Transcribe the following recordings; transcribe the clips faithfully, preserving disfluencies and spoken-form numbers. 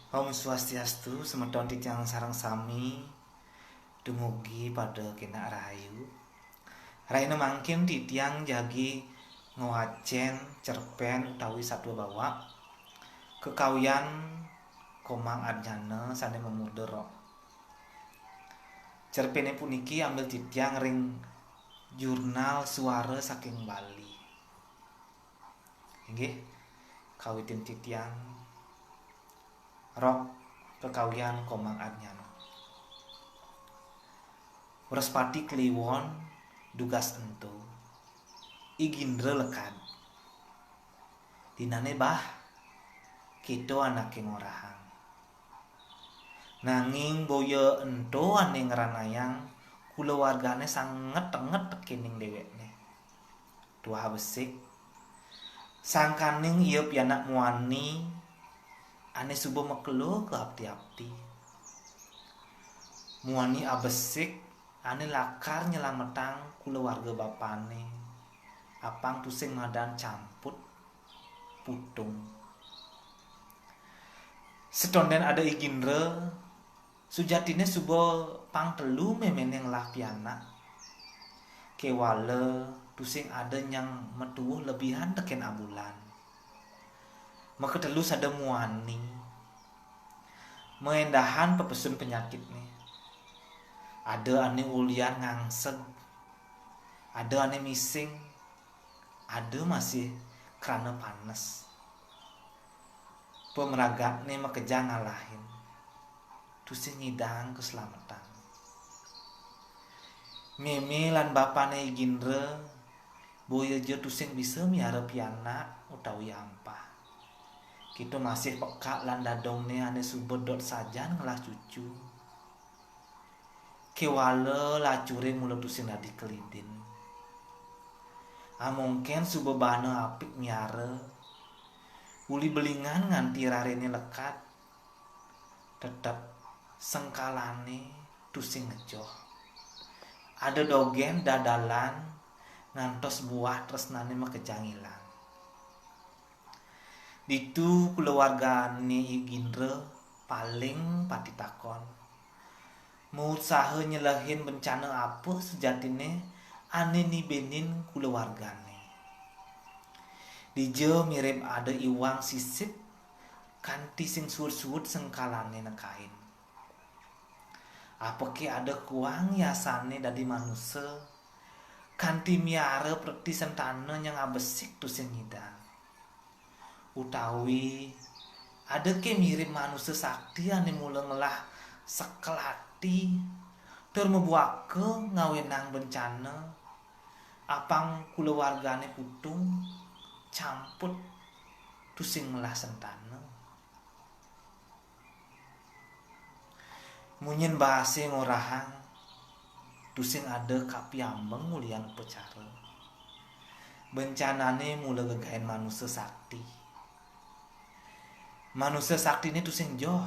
Om Swastiastu, semeton titiang sareng sami, dumugi pada kenak rahayu. Rahina mangkin titiang jagi ngwacen cerpen utawi satua bawak kekawian Komang Adnyana sane mamurda Rok. Cerpene puniki ambil titiang ring jurnal Suara Saking Bali. Inggih, kawitin titiang Rok kekawian Komang Adnyana. Wrespati Kliwon dugas ento, I Gindra lekad. Dinane bah, kita anake ngorahang. Nanging boya ento ane ngranayang kulawargane sanget tenget tekening dewekne. Tuah besik, sangkaning ia pianak muani ane suba makelo kaapti-apti. Muani abesik ane lakar nyelametang kulawarga bapane, apang tusing madan camput, putung. Setonden ada I Gindra, sujatine suba pang telu memene ngelah pianak. Kewala tusing ada nyang matuuh lebihan teken abulan. Makatelu sada muani. Maendahan pepesun penyakitne. Ada ane ulian ngangseg, ada ane mising, ada masih krana panes. Pamragatne makejang ngalahin, tusing ngidang kaslametan. Meme lan bapane I Gindra boya ja tusing bisa miara pianak utawi ampah. Kita masih pekak lan dadongne ane suba dot sajan ngelah cucu. Kewala lacure mula tusing dadi kelidin. Amongken suba bana apik miara, uli belingan nganti rarene lekad, tetep sengkalane tusing ngejoh. Ada dogen dadalan ngantos buah tresnane makejang ilang. Ditu kulawargane I Gindra paling pati takon. Mausaha nyelehin bencana apa sejatine ane nibenin kulawargane. Dija mirib ada iwang sisip kanti sing suud-suud sengkalane nekain. Apake ada kuang yasane dadi manusa kanti miara preti sentana nyang abesik tusing ngidang. Utawi adake mirib manusa sakti ane mula ngelah sekel ati tur mabuaka ngawenang bencana, apang kulawargane putung, camput, tusing ngelah sentana. Munyin baase ngorahang, tusing ada kapiambeng ulian upacara. Bencanane mula gegaen manusa sakti. Manusa saktine tusing joh,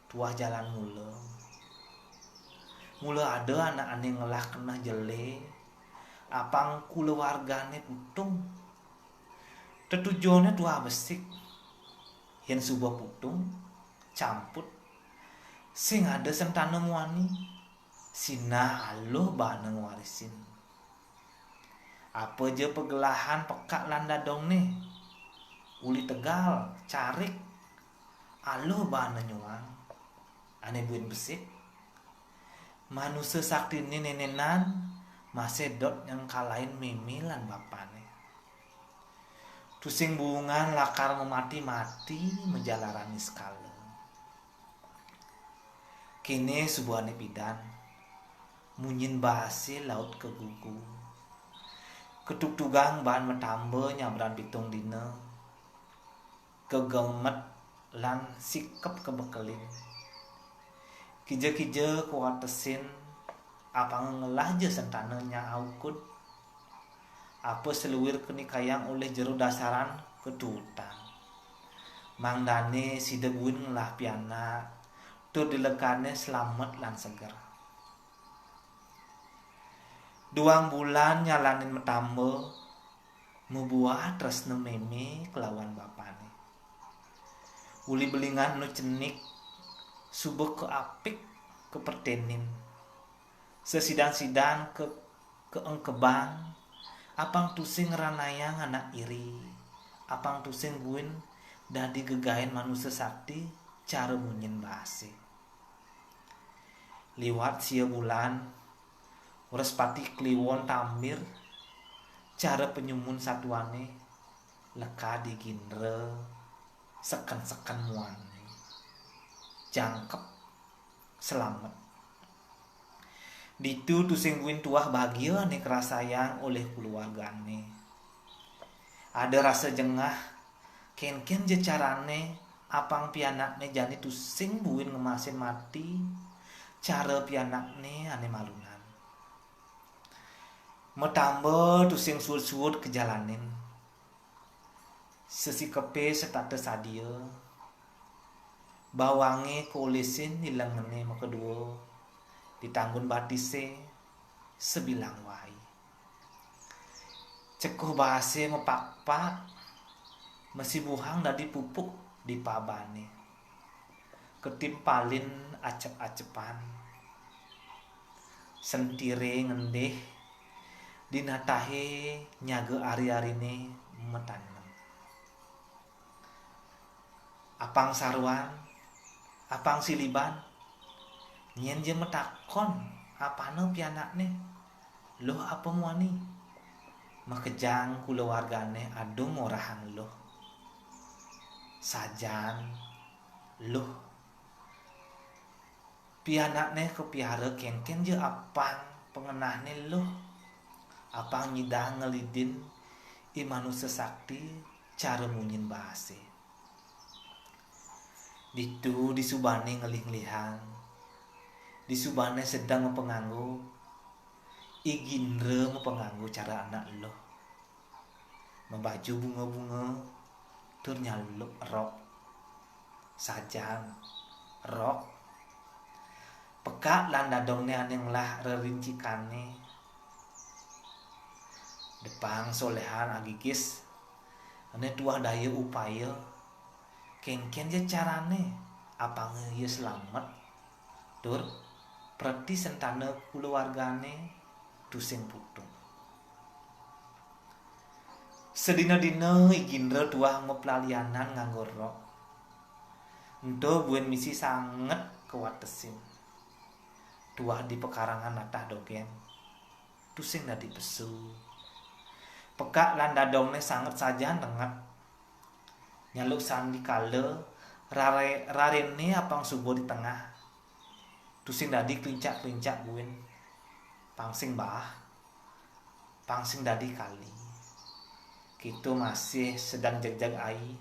tuah jalan mula. Mula ada anak ane ngelah keneh jele, apang kulawargane putung. Tetujone tuah besik. Yen suba putung, camput, sing ada sentana muani, sinah aluh bana ngwarisin. Apa ja pagelahan pekak lan dadongne, uli tegal, carik, aluh bana nyuang, ane buin besik. Manusa saktine nenenan masih dot nyengkalain meme lan bapane. Tusing buungan lakar mamati-mati majalaran niskala. Kene subuhane pidan, munyin baase laut kagugu. Katugtugang baan matamba nyabran pitung dina, kagemet lan sikep kabekelin. Kija-kija kawatesin, apang ngelah ja sentana nyang aukud. Apa saluir kanikayang olih jero dasaran katuutang. Mangdane sida buin ngelah pianak, tur dilekane slamet lan seger. Duang bulan nyalanin matamba, mabuah tresna meme kelawan bapane. Uli belingan nu cenik, suba ka apik ka pertenin. Sesidan-sidan ka kaengkebang, apang tusing ngranayang anak iri, apang tusing buin dadi gegaen manusa sakti cara munyin baase. Liwat sia bulan, Wrespati Kliwon tambir, cara panyumun satuane, lekad I Gindra, seken-seken muani. Jangkep, selamet. Ditu tusing buin tuah bagia ane karasayang olih kulawargane. Ada rasa jengah, kenken ja carane apang pianakne jani tusing buin ngemasin mati, cara pianakne ane malunan. Matamba tusing suud-suud kajalanin. Sesikepe setata sadia, bawange kaolisin di lengene makadua, di tanggun batise sabilang wai. Cekuh baase mapakpak, masibuhang dadi pupuk di pabane. Katimpalin acep-acepan. Sentire ngendih, di natahe nyaga ari-arine matanem. Apang saruan, apang siliban, nyen ja matakon apana pianakne, luh apa muani. Makejang kulawargane adung ngorahang luh. Sajan luh. Pianakne kapiara kenken ja apang pangenahne luh. Apang nyidang ngelidin I Manusa Sakti cara munyin baase. Ditu disubane ngelih-ngelihang. Disubane sedeng mapanganggo. I Gindra mapanganggo cara anak luh. Mabaju bunga-bunga, tur nyaluk rok. Sajan, rok. Pekak lan dadongne ane ngelah rerincikane. Depang solehan agigis, ane tuah daya upaya. Kenken ja carane, apanga ia selamet, tur preti sentana kulawargane tusing putung. Sadina-dina I Gindra tuah maplalianan nganggo rok. Ento buin misi sanget kawatesin. Tuah di pekarangan natah dogen. Tusing dadi pesu. Pekak lan dadongne sanget sajan renget. Nyaluk sandikala, rare-, rarene apang suba di tengah. Tusing dadi klincak-klincak buin. Pang sing baah. Pang sing dadi kali. Kita masih sedang jegjeg ai.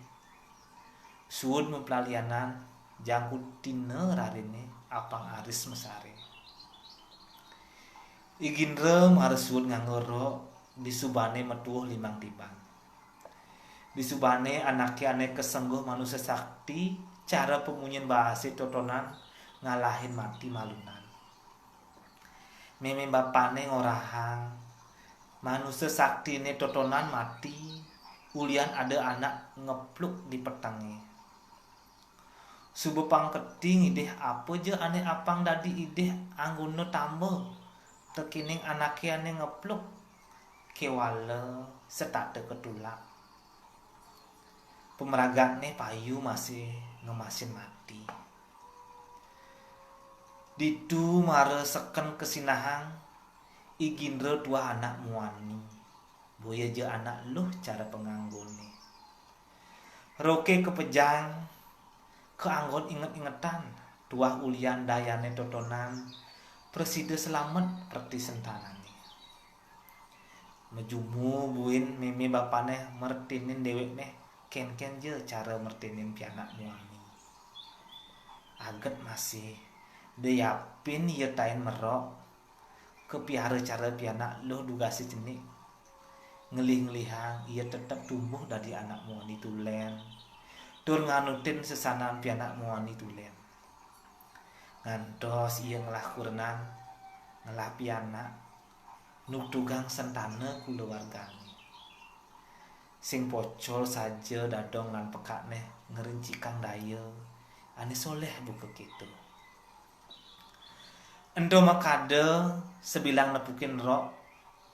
Suud maplalianan, jangkutina rarene apang aris masare. I Gindra mara suud nganggo rok, disubane matuuh limang tiban. Disubane anake ane kasengguh manusa sakti, cara pamunyin baase totonan ngalahin mati malunan. Meme bapane ngorahang, manusa saktine totonan mati, ulian ada anak ngepluk di petenge. Suba pang keti ngidih apa ja ane apang dadi idih anggona tamba, tekening anake ane ngepluk, kewala setata ketulak. Pamragatne payu masih ngemasin mati. Ditu mara seken kasinahang, I Gindra tuah anak muani. Boya ja anak luh cara panganggone. Roke kapejang, kaanggon inget-ingetan, tuah ulian dayane totonan, prasida selamet preti sentanane. Majumu buin meme bapane mertinin dewekne, kenken ja cara mertinin pianak muani. Aget masih, da yapin ia tain merok, kapiara cara pianak luh dugase cenik. Ngelih-ngelihang ia tetep tumbuh dadi anak muani tulen, tur nganutin sesanan pianak muani tulen. Ngantos ia ngelah kurenan, ngelah pianak, nugtugang sentana kulawargane. Sing pocol saja dadong lan pekakne, ngerincikang daya ane soleh buka keto. Ento makada sabilang nepukin rok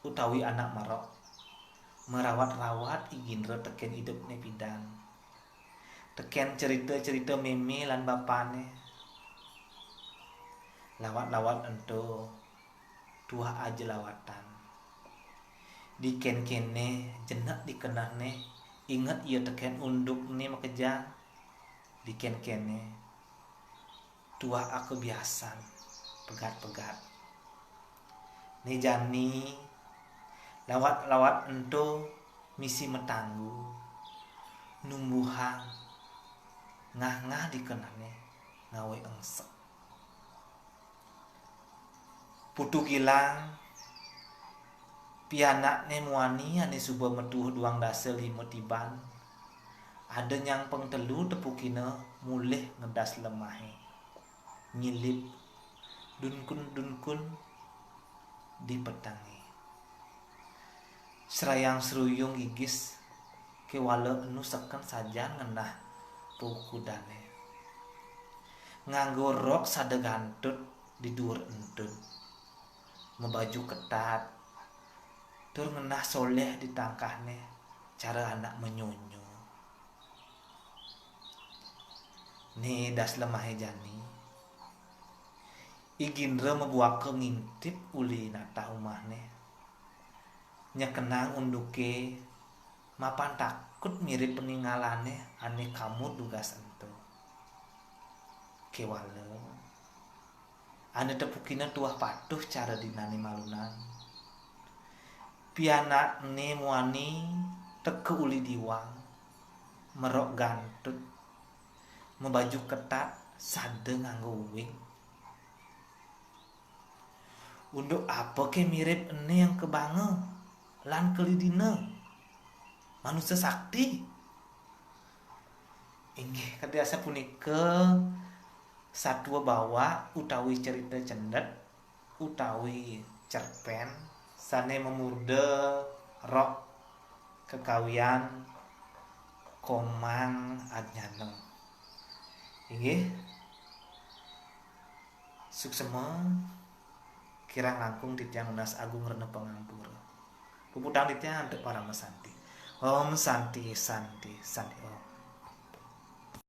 utawi anak marok, marawat-rawat I Gindra teken idupne pidan, teken cerita-cerita meme lan bapane. Lawat-lawat ento tuah aja lawatan. Diken kene jenek dikenehne inget ia teken undukne makejang. Diken kene tuah akebiasan pegat-pegat. Ne jani lawat-lawat ento misi matanggu, numbuhang ngah-ngah dikenehne ngawe engsek. Putu Gilang, pianakne muani ane suba metuh duang dasa lima tiban, ada nyangpeng telu tepukina mulih ngedas lemahe, nyilip dunkun-dunkun di petenge. Serayang seruyung gigis kewala enu seken sajan ngenah pukudane. Nganggo rok sada gantut di duur entud, mabaju ketat, tur ngenah soleh di tangkahne cara anak manyonyo. Ne das lemahe jani, I Gindra mabuaka ngintip uli natah umahne. Nyekenang unduke mapan takut mirip peningalane ane kamud dugas ento. Kewala ane tepukina tuah patuh cara dinane malunan. Pianakne muani teka uli diwang, merok gantut, mabaju ketat, sada nganggo uing. Unduk apa ke mirip ene yang kebanga lan kelidina? Manusa sakti. Inggih, kadi asapunika satua bawak utawi cerita cendet utawi cerpen sane mamurda rok kekawian Komang Adnyana. Inggih. Suksema kirang langkung titiang nunas agung rena pangampura. Puputang titiang antuk parama santi. Om Santi, Santi, Santi Om.